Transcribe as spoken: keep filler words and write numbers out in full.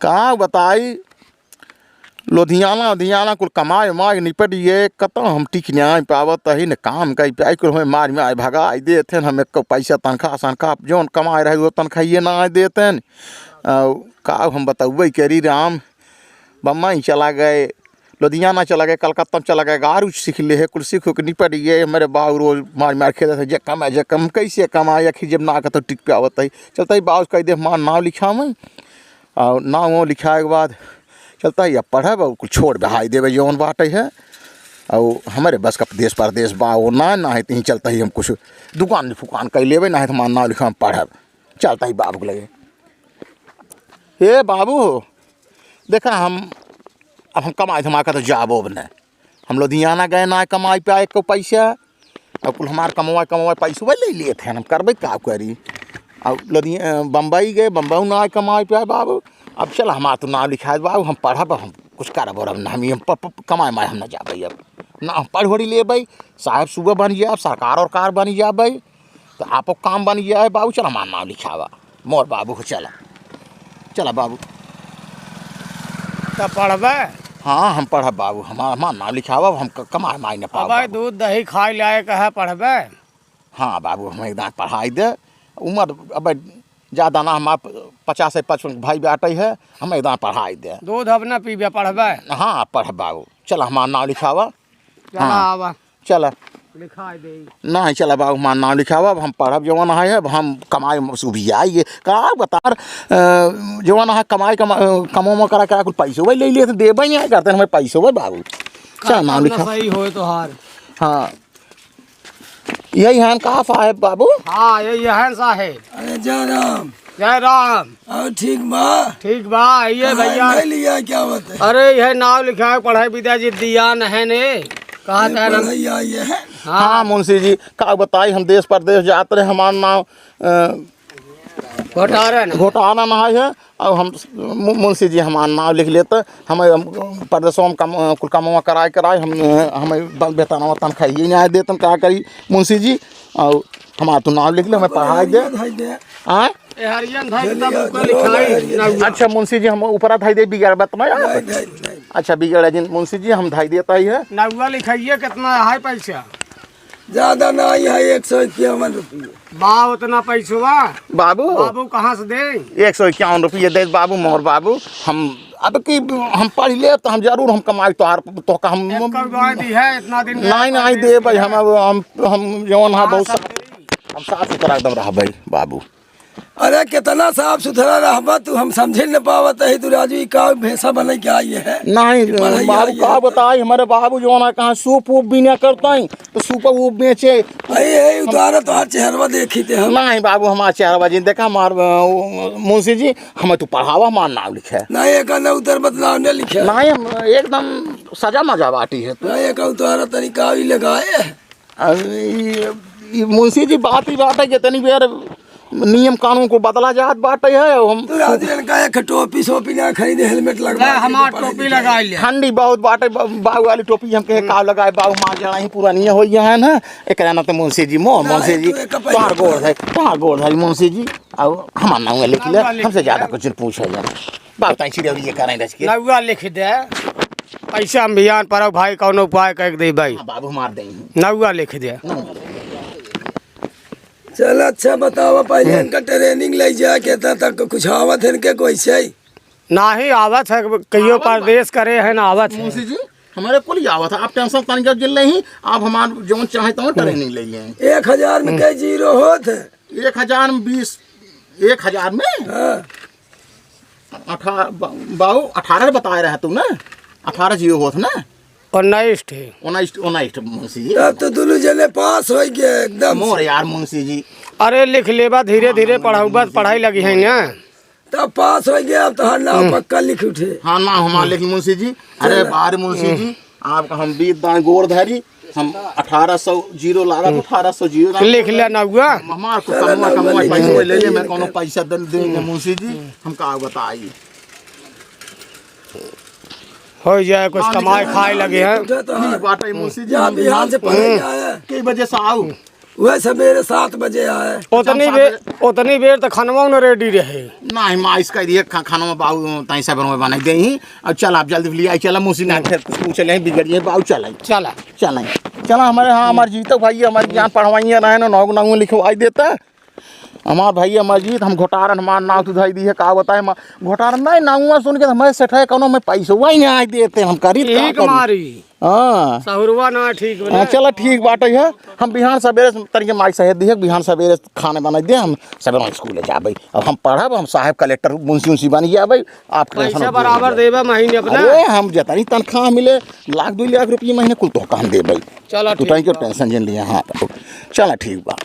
का बताई, लुधियाना, लुधियाना कुल कमाए, उमाए निपट गए, कतौ हम टिक नाहीं पावत ही, न काम कइ पाई, कुल हमें मार, मार भगाइ देत हैं, हम एक्को पैसा तनखा, सनखा, जौन कमाए रहे, वो तनखा ये नाहीं देत हैं। अउ का हम बतउबे करी राम, बम्बई चला गए, लुधियाना चला गए, कलकत्ता चला गए, गारू सीख ले है, कुल सीख के निपट गए। हमरे बाऊ रोज मार मार खेलत है, जे कमाए, जे कम, कैसे कमाए, आखिर जब ना कतौ टिक पावत है। चलता ही बाऊ कह दे, हमार नाव लिखावे, और नाव वाव लिखाए के बाद चलता ही अब पढ़ब, और कुल छोड़ बहाई देवे जौन बाटे है। और हमरे बस का देश परदेश बा, वो ना, ना है, तहीं चलता ही हम कुछ दुकान फुकान कर लेवे, ना है तो हमार नाव लिखावे, पढ़ब। चलता ही बाबू के लगे, "हे बाबू, देखा हम, अब हम कमाए धमाए का तो जाबो अब न। हम लुधियाना गए ना कमाए पाए को पैसा, अब कुल हमार कमवाए, कमवाए पैसवा ले लिए थे, हम करबे का करी? अब लुधि-, अ, बम्बई गए, बम्बई ना कमाए पाए बाबू। अब चल हमार तो नाव लिखाए बाबू, हम पढ़ब, हम कुछ करब और अब ना हम, हम प-, प-, कमाए माए हम ना जाबे अब। ना हम पढ़ वढ़ी लेबे, साहब सुबह बन जाब, सरकार और कार बन जाबे।" तो आपो काम बन गया है बाबू, चल हमार नाम लिखावा, मोर बाबू हो, चला, चला बाबू। तब पढ़बे? हाँ, हम पढ़ब बाबू, हमार, हमार नाम लिखावा, हम क-, कमाए माई न पाओ अबे बाबू। दूध दही खाए लायक है, पढ़बे? हाँ बाबू, हम एकदम पढ़ाई दे, उम्र अब ज्यादा ना, हमार प-, पचास से पचपन भाई बाटे है, हम एकदम पढ़ाई दे। दूध अब ना पीबे, पढ़बे? हाँ, पढ़ब बाबू, चला हमार नाम लिखावा। चला हाँ। आवा। चला। लिखाई दे। नहीं, चला बाबू, हमार नाम लिखावा, अब हम पढ़ब जवन है, अब हम कमाई सुबियाई। का बता, अ, जवन है कमाई, कमा-, अ, कमो में करा, करा कुल पैसो भाई ले लिए, तो देबे नहीं करते, हमें पैसो भाई बाबू। चल, नाम लिखा। सही होए तोहार। हाँ। यही हन का साहेब बाबू? हाँ, यही हन साहेब। अरे जय राम। जय राम। और ठीक बा? ठीक बा, आइए हाँ, भैया। नहीं लिया, क्या बात है? अरे, यह नाव लिखाए, पढ़ाई विद्या जी दिया नहीं ने। कहा ये था ना? पढ़ाई आई है। हाँ। हाँ, मुंशी जी, का बताई, हम देश परदेश जात रहे, हमार नाव, अ, घोटाला ना। घोटाला ना है, और हम, मु-, मुंशी जी हमार नाव लिख लेते, हमें, हम, परदेशों में कम, कुल कमवा कराए, कराए, हम, हमें ब-, वेतनवा तनख्वाह ही नहीं देते, हम का करी मुंशी जी, और हमार तो नाव लिख ले, हमें पढ़ाई दे। हाँ? ए हरियन भाई, तब ऊपर लिखाई, नौवा। अच्छा मुंशी जी, हम ऊपर धई दे, बिगड़ बात ना। नहीं, नहीं, नहीं। अच्छा बिगड़ जिन मुंशी जी, हम धई देता ही है। नौवा लिखाइए, कितना है पैसा? ज्यादा ना ही है, एक सौ इक्यावन रुपये। बा, उतना पैसवा? बाबू। बाबू कहाँ से दे? एक सौ इक्यावन रुपये दे बाबू, मोर बाबू। हम अब की हम पढ़ ले तो हम जरूर हम कमाई तोहार, तो का हम एक कौआ गाय दी है, इतना दिन नहीं, नहीं दे भाई, हम, हम, हम जौन हाँ, हाँ, बहुत सब सा-, हम साफ सुथरा एकदम रह भाई बाबू। अरे, कितना साफ सुथरा रहबा तू, हम समझे न पावत है, तू राजू, ई का भेसा बने के आई है? नहीं, कि पढ़ाई बाबू, आई का है? बताई, हमारे बाबू जो ना कहाँ सूप वूप बीना करता है, तो सूप वूप बेचे। अरे, यही उतारा तोहार चेहरवा देखी थे हम। नहीं बाबू, हमार चेहरवा जी, देखा हमार, अ, वो, मुंशी जी, हमें तू पढ़ावा, हमार नाम लिखे। नहीं, एक ना उतर बदनाम न लिखे। नहीं, हम एकदम सजा मजा बाटी है तू। नहीं, एक उतारा तरीका ही लगाए। अब ई, ई मुंशी जी, बात ही बात है कि तनी बेर नियम कानून को बदला जात बाटे है। हम तू राजू इनका एक टोपी सोपी ना खरीदे, हेलमेट लगवा ना, के हमार पढ़े टोपी लिखे। लगा ले। ठंडी बहुत बाटे, ब-, बाऊ वाली टोपी हम कहे का लगाए, बाऊ मार जाना ही पुरानी हो गया है ना। एकरा ना तो मुंशी जी, मो-, ना, मुंशी जी, तू एक पहले तोहार गोड़ है, तोहार गोड़ है मुंशी जी। अब हमार नाम लिख ले, नाम लिख हमसे ले। ज्यादा कुछ पूछे जाए। बाबू, ताई चिड़िया उड़िया करें रच के। नौवा लिख दे। पैसा हम बिहान परब भाई, कौनो उपाय करके दे भाई। हाँ, बाबू, मार देंगे। नौवा लिख दे। नौवा। चल, अच्छा बतावा, पहले हम्म। इनका ट्रेनिंग ले जाए, केतना तक कुछ आवत है इनके, कैसे ही? नाही आवत है, कहियो आवत बा। परदेश करे है ना, आवत है। मुंशी जी, हमारे कुल ही आवत है, आप टेंशन तनिक जिन नहीं, आप हमार जौन चाहे तो हम्म। ट्रेनिंग ले लें। एक हजार में हम्म। कई जीरो होत है? एक हजार में बीस, एक हजार में? हाँ। अठा-, बा-, बाऊ, अठारह बताए रहा तू ना? अठारह जीरो होत ना? उन्नीस ठे। उन्नीस, उन्नीस ठे, मुंशी जी। तब तो दुनू जने पास होइ गए एकदम मोर से। यार, मुंशी जी। अरे, लिख लेबा, धीरे, धीरे हाँ, पढ़ाऊबा, मुंशी जी। पढ़ाई लगी है ना। तब पास होइ गए, अब तोहार नाम हम्म। पक्का लिख उठे। हाँ, नाम हमार हम्म। लिख, मुंशी जी। अरे, चला। बाहर, मुंशी हम्म। जी। आपका हम बीत दाएं गोड़ धरी, हम अठारह सौ जीरो लागत, हम्म। अठारह सौ जीरो लागत। लिख ले नौवा। हमार को हाँ, कमवा, नौवा कमवा लिख पैसा ले। ले ले, मैं कौनो पैसा दे, दे, हम्म। मुंशी जी, हम का बताई। हो जाए, कुछ हाँ, कमाए लिख ले। खाए लगे हैं। उठे तो ठीक हाँ। बाटे, मुंशी जी, जा हम बिहान से पढ़े हम्म। जाए। कई बजे से आऊ? वह सवेरे सात बजे आए। उतनी बेर, उतनी बेर त खनवा न ready रहे। नाही, माँ, इसका ये खा-, खाना में बाऊ, ताई सब में बनाई दे ही। अब चल, आप जल्दी ले आई, चला, मुसी ना, फिर कुछ पूछ ले, बिगड़िए, बाऊ, चल आई। चला। चल आई। चला, हमारे, हाँ, हमारे जीतो भाई, हमारे ज्ञान पढ़वाइए ना, ना, नाव, नाव लिखवाई देता। हमार भाई अमरजीत, हम घोटारन, हमार नाव तू धई दी है, का बताए, हम घोटारन नहीं, नाउआ सुन के हमारे सेठाए कौनो में पैसवा ही नहीं आए देते, हम करी का ठीक करी? मारी। हाँ। सहुरवा ना ठीक बने। हाँ, चला ठीक बाटे है, हम बिहान सवेरे तनिक माई सहेज दी है, बिहान सवेरे खाने बनाई दे, हम सवेरे स्कूल जाबे। अब हम पढ़ब, हम साहब कलेक्टर मुंशी उंशी बन जाबे, आप tension पैसा मत बराबर लीजिए। देबा महीने अपना। अरे, हम जतनी तनख्वाह मिले, लाख दो लाख रुपये महीने कुल तो हम देबे। चला तू ठीक तनिक बा। Tension जिन लिया, हाँ। चला ठीक बा।